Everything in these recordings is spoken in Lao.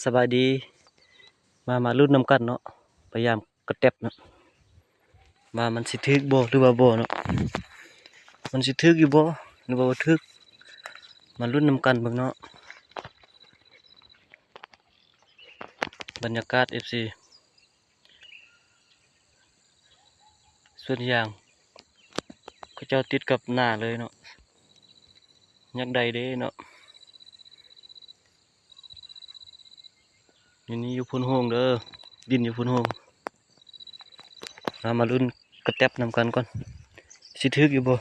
ສະບາຍດີ ມາ ມາລຸ້ນນຳກັນເນາະ ພະຍາຍາມກະແຕັບເນາະ ວ່າມັນຊິຖືກບໍ່ ຫຼືວ່າບໍ່ເນາະ ມັນຊິຖືກຢູ່ບໍ່ ຫຼືວ່າບໍ່ຖືກ ມາລຸ້ນນຳກັນເບິ່ງເນາະ ບັນຍາກາດ ເອັຟຊີ ສວນຢາງ ເຂົາເຈົ້າຕິດກັບນາເລີຍເນາະ ຢາກໄດ້ເດ້ເນາະ ຢູ່ນີ້ຢູ່ໂພນໂຮງເດີ ດິນຢູ່ໂພນໂຮງ ເຮົາມາລຸ້ນກະແຕັບນຳກັນກ່ອນ ຊິຖືກຢູ່ບໍ່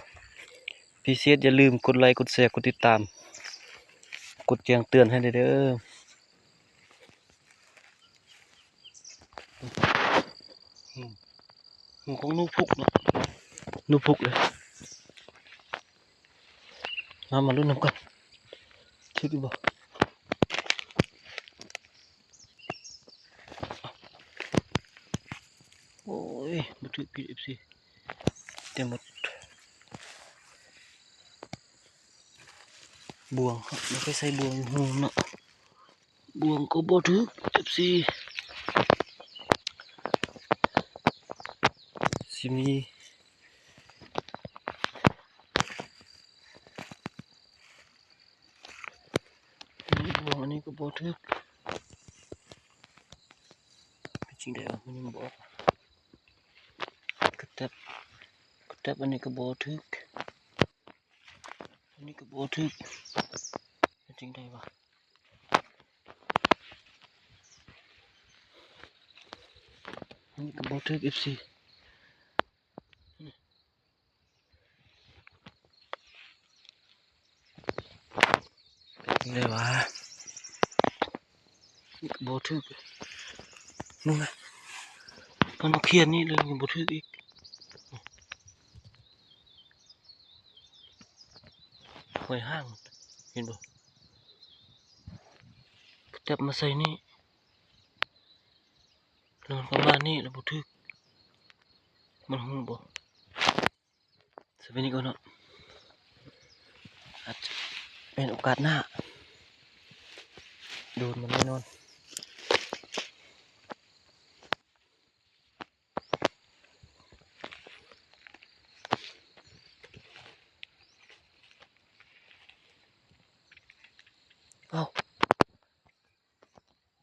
ພິເສດຢ່າລືມກົດໄລ ກົດແຊ ກົດຕິດຕາມ ກົດແຈ້ງເຕືອນໃຫ້ແດ່ເດີ. ອືມ ຫູຂອງໜູພຸກເນາະ ໜູພຸກເລີຍ ມາ ມາລຸ້ນນຳກັນ ຖືກຢູ່ບໍ່ ໂອ້ຍ ບໍ່ຖືກ ເອັຟຊີ ແຕ່ໝົດ ບ່ວງ ເຮົາໄປໃສ່ບ່ວງຢູ່ຮູເນາະ. ບ່ວງກໍບໍ່ຖືກ ເອັຟຊີ ຊິມີ ນີ້ບ່ວງອັນນີ້ກໍບໍ່ຖືກ ເປັນຈັ່ງໃດວະ ມັນຍັງບໍ່ອອກ ກະແຕັບ ກະແຕັບອັນນີ້ກໍບໍ່ຖືກ ອັນນີ້ກໍບໍ່ຖືກ ເປັນຈັ່ງໃດວະ ອັນນີ້ກໍບໍ່ຖືກ ເອັຟຊີ ເປັນຈັ່ງໃດວະ ບໍ່ຖືກ ມຶງນະ ມັນມາຂຽນນີ້ເລີຍ ຍັງບໍ່ຖືກອີກ ຫ້ອຍຫາງ ເຫັນບໍ່ ຈັບມາໃສ່ນີ້ ແລ້ວມັນກໍມານີ້ ແລ້ວບໍ່ຖືກ ມັນຮູ້ບໍ່? ສະເປັນອີກເນາະ ອາດຈະເປັນໂອກາດໜ້າ ໂດນມັນແນ່ນອນ. ເອົາ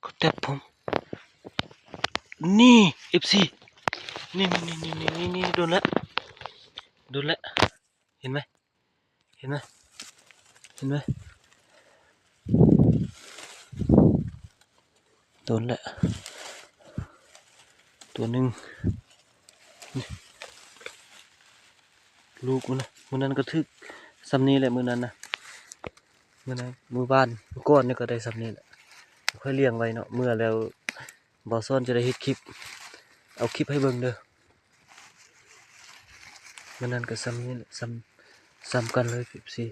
ກະແຕັບຜົມ ນີ້ ເອັຟຊີ ນີ້ໆ ໂດນແລ້ວ ໂດນແລ້ວ ເຫັນໄໝ? ເຫັນໄໝ? ເຫັນໄໝ? ໂດນແລ້ວ ຕົວໜຶ່ງ ນີ້ ລູກມັນນະ ມື້ນັ້ນກໍຖືກສ່ຳນີ້ແຫຼະ ມື້ນັ້ນນະ ມື້ນັ້ນ ມື້ວານ ມື້ກ່ອນນີ້ກໍໄດ້ສ່ຳນີ້ແຫຼະ ຂ້ອຍລ້ຽງໄວ້ເນາະ ເມື່ອແລ້ວ ບ່າວສອນຈະໄດ້ເຮັດຄລິບ ເອົາຄລິບໃຫ້ເບິ່ງເດີ ມື້ນັ້ນກໍສ່ຳນີ້ແຫຼະ ສ່ຳ ສ່ຳກັນເລີຍ ເອັຟຊີ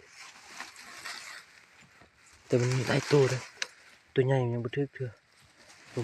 ແຕ່ມັນມີຫຼາຍໂຕເດີ ໂຕໃຫຍ່ມັນຍັງບໍ່ຖືກເທື່ອ.